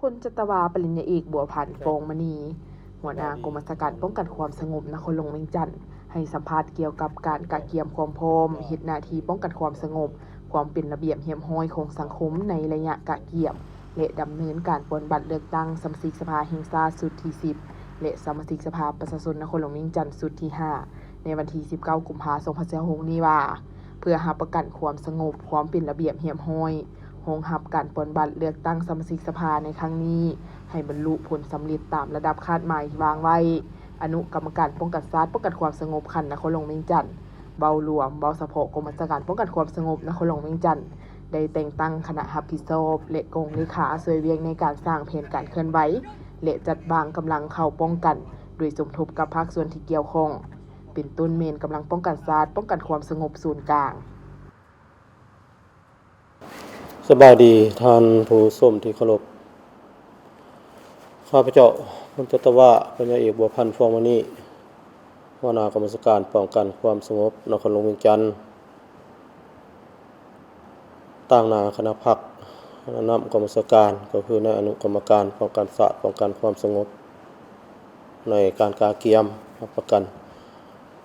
ພົນຈັດຕະວາ ປະລິນຍາເອກ ບົວພັນ ຟອງມະນີ ຫົວໜ້າກອງບັນຊາການປ້ອງກັນຄວາມສະຫງົບນະຄອນຫຼວງວຽງຈັນ ໃຫ້ສຳພາດກ່ຽວກັບການກະກຽມຄວາມພ້ອມເຮັດໜ້າທີ່ປ້ອງກັນຄວາມສະຫງົບ, ຄວາມເປັນລະບຽບຮຽບຮ້ອຍຂອງສັງຄົມໃນໄລຍະກະກຽມ ແລະ ດຳເນີນການປ່ອນບັດເລືອກຕັ້ງສະມາຊິກສະພາແຫ່ງຊາດຊຸດທີສິບ ແລະ ສະມາຊິກສະພາປະຊາຊົນນະຄອນຫຼວງວຽງຈັນຊຸດທີຫ້າ ໃນວັນທີສິບເກົ້າ ກຸມພາ ສອງພັນຊາວຫົກນີ້ວ່າ ເພື່ອຮັບປະກັນຄວາມສະຫງົບ, ຄວາມເປັນລະບຽບຮຽບຮ້ອຍ, ຮອງຮັບການປ່ອນບັດເລືອກຕັ້ງສະມາຊິກສະພາໃນຄັ້ງນີ້ ໃຫ້ບັນລຸຜົນສຳເລັດຕາມລະດັບຄາດໝາຍທີ່ວາງໄວ້, ອະນຸກຳມະການປ້ອງກັນຊາດ ປ້ອງກັນຄວາມສະຫງົບຂັ້ນນະຄອນຫຼວງວຽງຈັນ ເວົ້າລວມ, ເວົ້າສະເພາະກອງບັນຊາການປ້ອງກັນຄວາມສະຫງົບນະຄອນຫຼວງວຽງຈັນ ໄດ້ແຕ່ງຕັ້ງຄະນະຮັບຜິດຊອບ ແລະ ກອງເລຂາຊ່ວຍວຽກໃນການສ້າງແຜນການເຄື່ອນໄຫວ ແລະ ຈັດວາງກຳລັງເຂົ້າປ້ອງກັນ ໂດຍສົມທົບກັບພາກສ່ວນທີ່ກ່ຽວຂ້ອງ ເປັນຕົ້ນແມ່ນກຳລັງປ້ອງກັນຊາດ, ປ້ອງກັນຄວາມສະຫງົບສູນກາງ. ສະບາຍດີທ່ານຜູ້ຊົມທີ່ເຄົາລົບ. ຂ້າພະເຈົ້າ ພົນຈັດຕະວາ ພັນຍາເອກ ບົວພັນ ຟອງມະນີ ຫົວໜ້າກອງບັນຊາການປ້ອງກັນຄວາມສະຫງົບນະຄອນຫຼວງວຽງຈັນ ຕາງໜ້າຄະນະພັກ ແລະ ນຳກອງບັນຊາການ ກໍຄືໃນອະນຸກຳມະການປ້ອງກັນຊາດ ປ້ອງກັນຄວາມສະຫງົບ ໃນການກະກຽມຮັບປະກັນ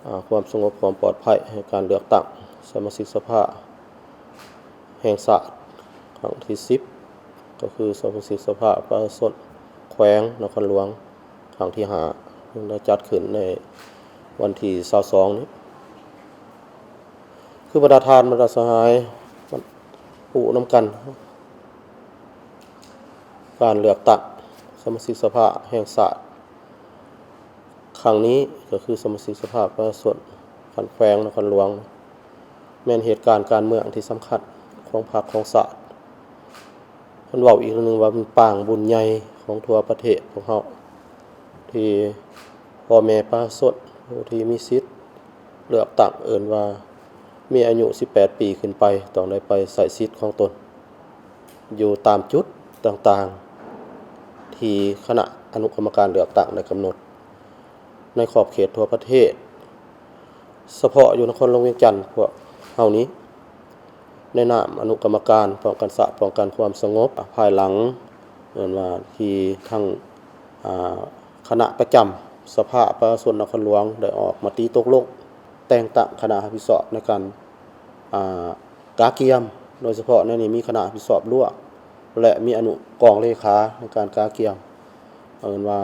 ອາ ຄວາມສະຫງົບຄວາມປອດໄພໃຫ້ການເລືອກຕັ້ງສະມາຊິກສະພາແຫ່ງຊາດຄັ້ງທີສິບ ກໍຄືສະມາຊິກສະພາປະຊາຊົນແຂວງນະຄອນຫຼວງຄັ້ງທີຫ້າ ເຊິ່ງໄດ້ຈັດຂຶ້ນໃນວັນທີຊາວສອງນີ້. ຄືບັນດາທ່ານບັນດາສະຫາຍຮູ້ນຳກັນ ການເລືອກຕັ້ງສະມາຊິກສະພາແຫ່ງຊາດ ຄັ້ງນີ້ກໍຄືສະມາຊິກສະພາປະຊາຊົນຂັ້ນແຂວງນະຄອນຫຼວງ ແມ່ນເຫດການການເມືອງທີ່ສຳຄັນຂອງພັກຂອງຊາດ. ເພິ່ນເວົ້າອີກເລື່ອງໜຶ່ງວ່າ ເປັນປາງບຸນໃຫຍ່ຂອງທົ່ວປະເທດພວກເຮົາ ທີ່ພໍ່ແມ່ປະຊາຊົນຜູ້ທີ່ມີສິດເລືອກຕັ້ງ ເອີ້ນວ່າມີອາຍຸສິບແປດປີຂຶ້ນໄປ ຕ້ອງໄດ້ໄປໃຊ້ສິດຂອງຕົນ ຢູ່ຕາມຈຸດຕ່າງໆ ທີ່ຄະນະອະນຸກຳມະການເລືອກຕັ້ງໄດ້ກຳນົດໃນຂອບເຂດທົ່ວປະເທດ, ສະເພາະຢູ່ນະຄອນຫຼວງວຽງຈັນພວກເຮົານີ້ ໃນນາມອະນຸກຳມະການປ້ອງກັນຊາດ ປ້ອງກັນຄວາມສະຫງົບ ພາຍຫຼັງ ເອີ້ນວ່າທີ່ທາງ ອາ ຄະນະປະຈຳສະພາປະຊາຊົນນະຄອນຫຼວງ ໄດ້ອອກມະຕິຕົກລົງແຕ່ງຕັ້ງຄະນະຮັບຜິດຊອບໃນການ ອາ ກະກຽມ, ໂດຍສະເພາະໃນນີ້ມີຄະນະຮັບຜິດຊອບລວມ ແລະ ມີອະນຸກອງເລຂາໃນການກະກຽມ ເອີ້ນວ່າ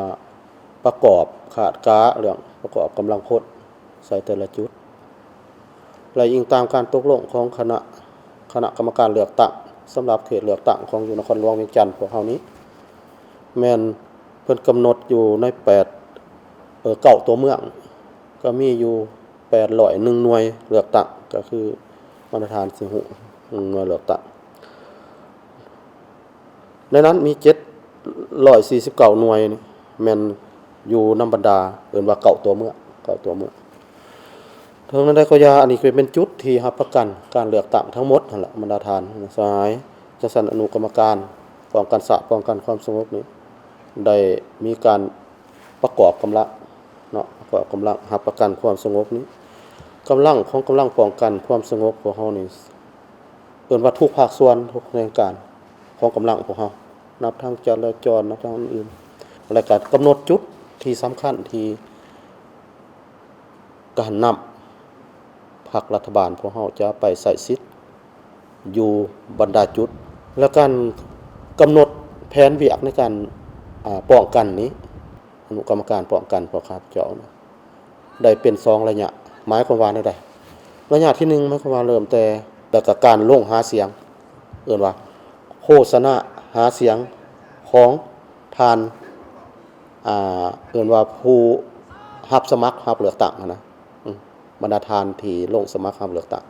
ປະກອບຄາດກະເລື່ອງປະກອບກຳລັງພົນໃສ່ແຕ່ລະຈຸດ ແລະ ອີງຕາມການຕົກລົງຂອງຄະນະ ຄະນະກຳມະການເລືອກຕັ້ງ ສຳລັບເຂດເລືອກຕັ້ງຂອງຢູ່ນະຄອນຫຼວງວຽງຈັນພວກເຮົານີ້ ແມ່ນເພິ່ນກຳນົດຢູ່ໃນແປດ ເອີ ເກົ້າຕົວເມືອງ ກໍມີຢູ່ ແປດຮ້ອຍໜຶ່ງໜ່ວຍເລືອກຕັ້ງ ກໍຄືບັນດາທ່ານຊິຮູ້ ໜ່ວຍເລືອກຕັ້ງ ໃນນັ້ນມີເຈັດຮ້ອຍສີ່ສິບເກົ້າໜ່ວຍນີ້ ແມ່ນຢູ່ນຳບັນດາ ເອີ້ນວ່າເກົ້າຕົວເມືອງ ເກົ້າຕົວເມືອງ. ເຖິງແນວໃດກໍຢ່າ ອັນນີ້ກໍເປັນຈຸດທີ່ຮັບປະກັນການເລືອກຕັ້ງທັງໝົດຫັ້ນລະ ບັນດາທ່ານສະຫາຍ. ຈັ່ງຊັ້ນ ອະນຸກຳມະການປ້ອງກັນຊາດ ປ້ອງກັນຄວາມສະຫງົບນີ້ ໄດ້ມີການ ປະກອບກຳລັງເນາະ ປະກອບກຳລັງຮັບປະກັນຄວາມສະຫງົບນີ້ ກຳລັງຂອງກຳລັງປ້ອງກັນຄວາມສະຫງົບພວກເຮົານີ້ ເອີ້ນວ່າທຸກພາກສ່ວນ ທຸກຂະແໜງການຂອງກຳລັງພວກເຮົາ ນັບທັງຈະລາຈອນ ນັບທັງອື່ນໆ ແລະ ກະກຳນົດຈຸດທີ່ສຳຄັນທີ່ ການນຳພັກລັດຖະບານພວກເຮົາຈະໄປໃຊ້ສິດຢູ່ບັນດາຈຸດ ແລະ ການກຳນົດແຜນວຽກໃນການ ອາ ປ້ອງກັນນີ້ ອະນຸກຳມະການປ້ອງກັນພວກຂ້າພະເຈົ້ານະ ໄດ້ເປັນສອງໄລຍະ. ໝາຍຄວາມວ່າແນວໃດ? ໄລຍະທີໜຶ່ງ ໝາຍຄວາມວ່າເລີ່ມແຕ່ ແລ້ວກະການລົງຫາສຽງ ເອີ້ນວ່າໂຄສະນາຫາສຽງຂອງທ່ານ ອ່າ ເອີ້ນວ່າຜູ້ຮັບສະໝັກຮັບເລືອກຕັ້ງຫັ້ນນະ ອາ ບັນດາທ່ານທີ່ລົງສະໝັກຮັບເລືອກຕັ້ງ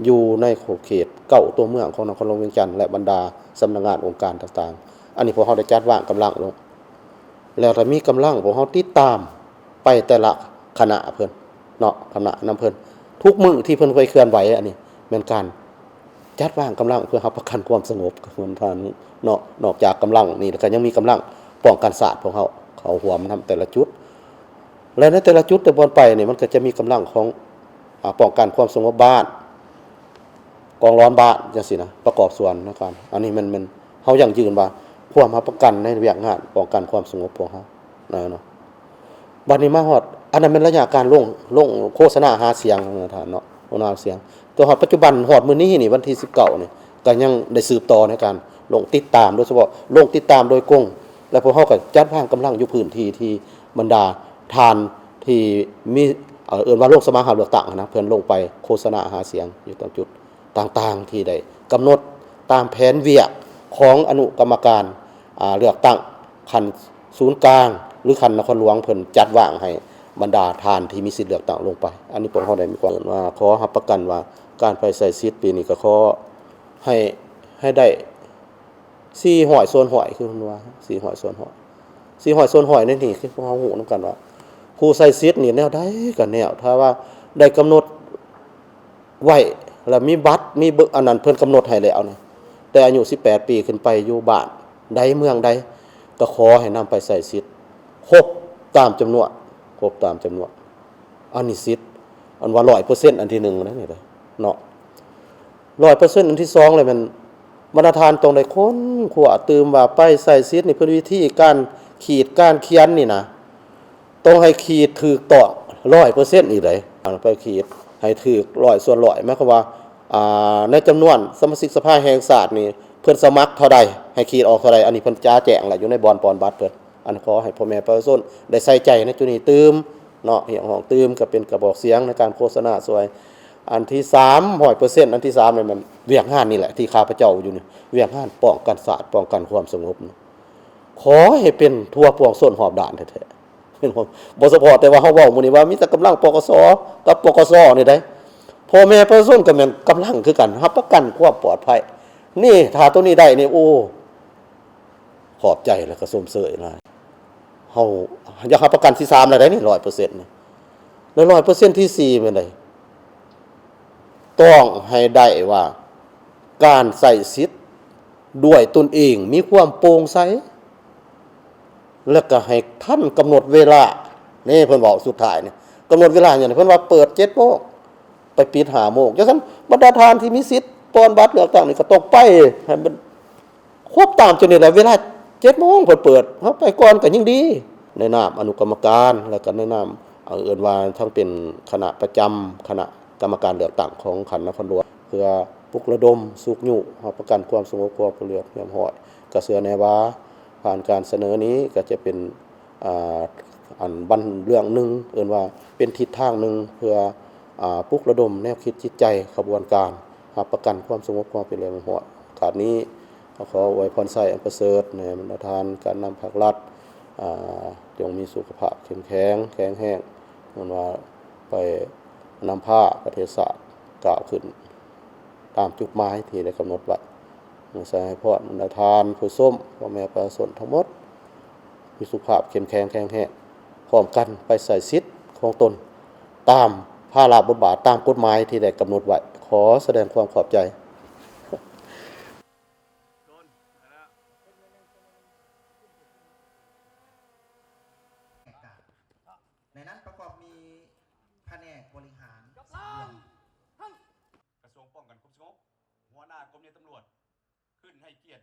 ຢູ່ໃນຂອບເຂດເກົ້າຕົວເມືອງຂອງນະຄອນຫຼວງວຽງຈັນ ແລະ ບັນດາສຳນັກງານອົງການຕ່າງໆ. ອັນນີ້ພວກເຮົາໄດ້ຈັດວາງກຳລັງລົງ ແລ້ວຖ້າມີກຳລັງ ພວກເຮົາຕິດຕາມໄປແຕ່ລະຄະນະເພິ່ນເນາະ ຄະນະນຳເພິ່ນ ທຸກມື້ທີ່ເພິ່ນໄປເຄື່ອນໄຫວ. ອັນນີ້ແມ່ນການ ຈັດວາງກຳລັງເພື່ອຮັບປະກັນຄວາມສະຫງົບ ທ່ານເນາະ. ນອກຈາກກຳລັງນີ້ແລ້ວ ກໍຍັງມີກຳລັງປ້ອງກັນຊາດພວກເຮົາເຂົ້າຮ່ວມນຳແຕ່ລະຈຸດ ແລະ ໃນແຕ່ລະຈຸດແຕ່ບ່ອນໄປນີ້ ມັນກໍຈະມີກຳລັງຂອງ ອາ ປ້ອງກັນຄວາມສະຫງົບບ້ານ ກອງຫຼອນບ້ານ ຈັ່ງຊີ້ນະ ປະກອບສ່ວນໃນການ ອັນນີ້ແມ່ນ ແມ່ນເຮົາຢັ້ງຢືນວ່າ ຄວາມຮັບປະກັນໃນວຽກງານປ້ອງກັນຄວາມສະຫງົບພວກເຮົານະເນາະ. ບັດນີ້ມາຮອດ ອັນນັ້ນແມ່ນໄລຍະການລົງ ລົງໂຄສະນາຫາສຽງນະທ່ານເນາະ ໂຄສະນາຫາສຽງ. ແຕ່ຮອດປັດຈຸບັນ ຮອດມື້ນີ້ນີ້ ວັນທີສິບເກົ້ານີ້ ກໍຍັງໄດ້ສືບຕໍ່ໃນການລົງຕິດຕາມ ໂດຍສະເພາະລົງຕິດຕາມໂດຍກົງ ແລະ ພວກເຮົາກໍຈັດວາງກຳລັງຢູ່ພື້ນທີ່ທີ່ບັນດາທ່ານທີ່ມີ ເອີ ເອີ້ນວ່າລົງສະໝັກຮັບເລືອກຕັ້ງຫັ້ນນະ ເພິ່ນລົງໄປໂຄສະນາຫາສຽງຢູ່ຕາມຈຸດ ຕ່າງໆ ທີ່ໄດ້ກຳນົດຕາມແຜນວຽກຂອງອະນຸກຳມະການ ອາ ເລືອກຕັ້ງຂັ້ນສູນກາງ ຫຼື ຂັ້ນນະຄອນຫຼວງ ເພິ່ນຈັດວາງໃຫ້ບັນດາທ່ານທີ່ມີສິດເລືອກຕັ້ງລົງໄປ. ອັນນີ້ພວກເຮົາໄດ້ມີຄວາມວ່າ ຂໍຮັບປະກັນວ່າການໄປໃຊ້ສິດປີນີ້ກໍຂໍໃຫ້ ໃຫ້ໄດ້ສີ່ຮ້ອຍສ່ວນຮ້ອຍ ຄືເພິ່ນວ່າ ສີ່ຮ້ອຍສ່ວນຮ້ອຍ ສີ່ຮ້ອຍສ່ວນຮ້ອຍໃນນີ້ ຄືພວກເຮົາຮູ້ນຳກັນວ່າ ຜູ້ໃຊ້ສິດນີ້ແນວໃດກໍແນວ ຖ້າວ່າໄດ້ກຳນົດ ໄວ້ ແລ້ວມີບັດ ມີເບີ ອັນນັ້ນເພິ່ນກຳນົດໃຫ້ແລ້ວນະ ແຕ່ອາຍຸສິບແປດປີຂຶ້ນໄປ ຢູ່ບ້ານໃດເມືອງໃດ ກໍຂໍໃຫ້ນຳໄປໃຊ້ສິດຄົບຕາມຈຳນວນ ຄົບຕາມຈຳນວນ. ອັນນີ້ສິດ ອັນວ່າຮ້ອຍເປີເຊັນອັນທີໜຶ່ງນະນີ້ເນາະ ຮ້ອຍເປີເຊັນອັນທີສອງ ແລ້ວແມ່ນບັນດາທ່ານຕ້ອງໄດ້ຄົ້ນຄວ້າຕື່ມວ່າ ໄປໃຊ້ສິດນີ້ ເພິ່ນ ວິທີການຂີດການຂຽນນີ້ນະ ຕ້ອງໃຫ້ຂີດຖືກຕ້ອງຮ້ອຍເປີເຊັນອີກເດ້. ອັນໄປຂີດໃຫ້ຖືກຮ້ອຍສ່ວນຮ້ອຍ ໝາຍຄວາມວ່າ ອ່າ ໃນຈຳນວນສະມາຊິກສະພາແຫ່ງຊາດນີ້ ເພິ່ນສະໝັກເທົ່າໃດ ໃຫ້ຂີດອອກເທົ່າໃດ ອັນນີ້ເພິ່ນຈະແຈ້ງລະຢູ່ໃນບ່ອນປ່ອນບັດເພິ່ນ. ອັນຂໍໃຫ້ພໍ່ແມ່ປະຊາຊົນໄດ້ໃສ່ໃຈໃນຈຸດນີ້ຕື່ມເນາະ ຮຽກຮ້ອງຕື່ມ ກໍເປັນກະບອກສຽງໃນການໂຄສະນາຊ່ວຍ. ອັນທີສາມ ຮ້ອຍເປີເຊັນ ອັນທີສາມນີ້ແມ່ນວຽກງານນີ້ແຫຼະ ທີ່ຂ້າພະເຈົ້າຢູ່ນີ້ ວຽກງານປ້ອງກັນຊາດ ປ້ອງກັນຄວາມສະຫງົບ ຂໍໃຫ້ເປັນທົ່ວປວງຊົນຮອບດ້ານແທ້ໆ ເປັນ ບໍ່ສະເພາະແຕ່ວ່າເຮົາເວົ້າມື້ນີ້ວ່າມີແຕ່ກຳລັງ ປກສ ກັບ ປກສ ນີ້ໃດ໋ ພໍ່ແມ່ປະຊາຊົນກໍແມ່ນກຳລັງຄືກັນ ຮັບປະກັນຄວາມປອດໄພ. ນີ້ ຖ້າໂຕນີ້ໄດ້ນີ້ ໂອ້ ຂອບໃຈ ແລ້ວກໍຊົມເຊີຍຫຼາຍ. ເຮົາຢາກຮັບປະກັນທີສາມແລ້ວໃດ໋ນີ້ ຮ້ອຍເປີເຊັນນີ້ ແລ້ວຮ້ອຍເປີເຊັນທີສີ່ແມ່ນໃດ? ຕ້ອງໃຫ້ໄດ້ວ່າການໃຊ້ສິດດ້ວຍຕົນເອງມີຄວາມໂປ່ງໃສ ແລ້ວກໍໃຫ້ທັນກຳນົດເວລາ. ນີ້ເພິ່ນເວົ້າສຸດທ້າຍນີ້ ກຳນົດເວລາຫຍັງ? ເພິ່ນວ່າເປີດເຈັດໂມງ ໄປປິດຫ້າໂມງ. ຈັ່ງຊັ້ນ ບັນດາທ່ານທີ່ມີສິດປ່ອນບັດເລືອກຕັ້ງນີ້ ກໍຕ້ອງໄປໃຫ້ມັນຄົບຕາມຈຸດນີ້ແຫຼະ. ເວລາເຈັດໂມງເພິ່ນເປີດ ເຮົາໄປກ່ອນກໍຍິ່ງດີ. ໃນນາມອະນຸກຳມະການ ແລ້ວກໍໃນນາມ ເອີ້ນວ່າທັງເປັນຄະນະປະຈຳ ຄະນະກຳມະການເລືອກຕັ້ງຂອງຂັ້ນນະຄອນຫຼວງ ເພື່ອປຸກລະດົມຊຸກຍູ້ ຮັບປະກັນຄວາມສະຫງົບ ຄວາມລຽບຮຽບຮ້ອຍ. ກໍເຊື່ອແນ່ວ່າຜ່ານການສະເໜີນີ້ ກໍຈະເປັນ ອ່າ ອັນບັນເລື່ອງໜຶ່ງ ເອີ້ນວ່າເປັນທິດທາງໜຶ່ງ ເພື່ອ ອ່າ ປຸກລະດົມແນວຄິດຈິດໃຈ ຂະບວນການ ຮັບປະກັນຄວາມສະຫງົບ ຄວາມເປັນລຽບຮຽບຮ້ອຍ. ໂອກາດນີ້ ກໍຂໍອວຍພອນໄຊອັນປະເສີດແດ່ບັນດາທ່ານການນຳພັກລັດ ອ່າ ຈົ່ງມີສຸຂະພາບເຂັ້ມແຂງ ແຂງແຮງ ເພິ່ນວ່າໄປນຳພາປະເທດຊາດກ້າວຂຶ້ນຕາມຈຸດໝາຍທີ່ໄດ້ກຳນົດໄວ້. ຂໍອວຍພອນບັນດາທ່ານຜູ້ຊົມ ພໍ່ແມ່ປະຊາຊົນທັງໝົດ ມີສຸຂະພາບເຂັ້ມແຂງແຂງແຮງ ພ້ອມກັນໄປໃຊ້ສິດຂອງຕົນ ຕາມພາລະບົດບາດ ຕາມກົດໝາຍທີ່ໄດ້ກຳນົດໄວ້. ຂໍສະແດງຄວາມຂອບໃຈ. ໃນນັ້ນປະກອບມີພະແນກບໍລິຫານ ກຳລັງ ກະຊວງປ້ອງກັນຄວາມສະຫງົບ ຫົວໜ້າກົມໃຫຍ່ຕຳຫຼວດ ຂຶ້ນໃຫ້ກຽດ